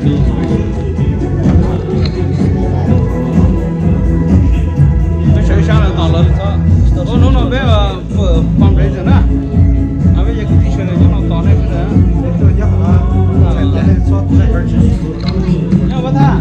Peb sawv sab lawm tos lawv txhob. Ua hnub no peb fundraiser na. Peb yog kwv tij sawv daws nyob no tos nej sawv daws. Nyob pab thaj.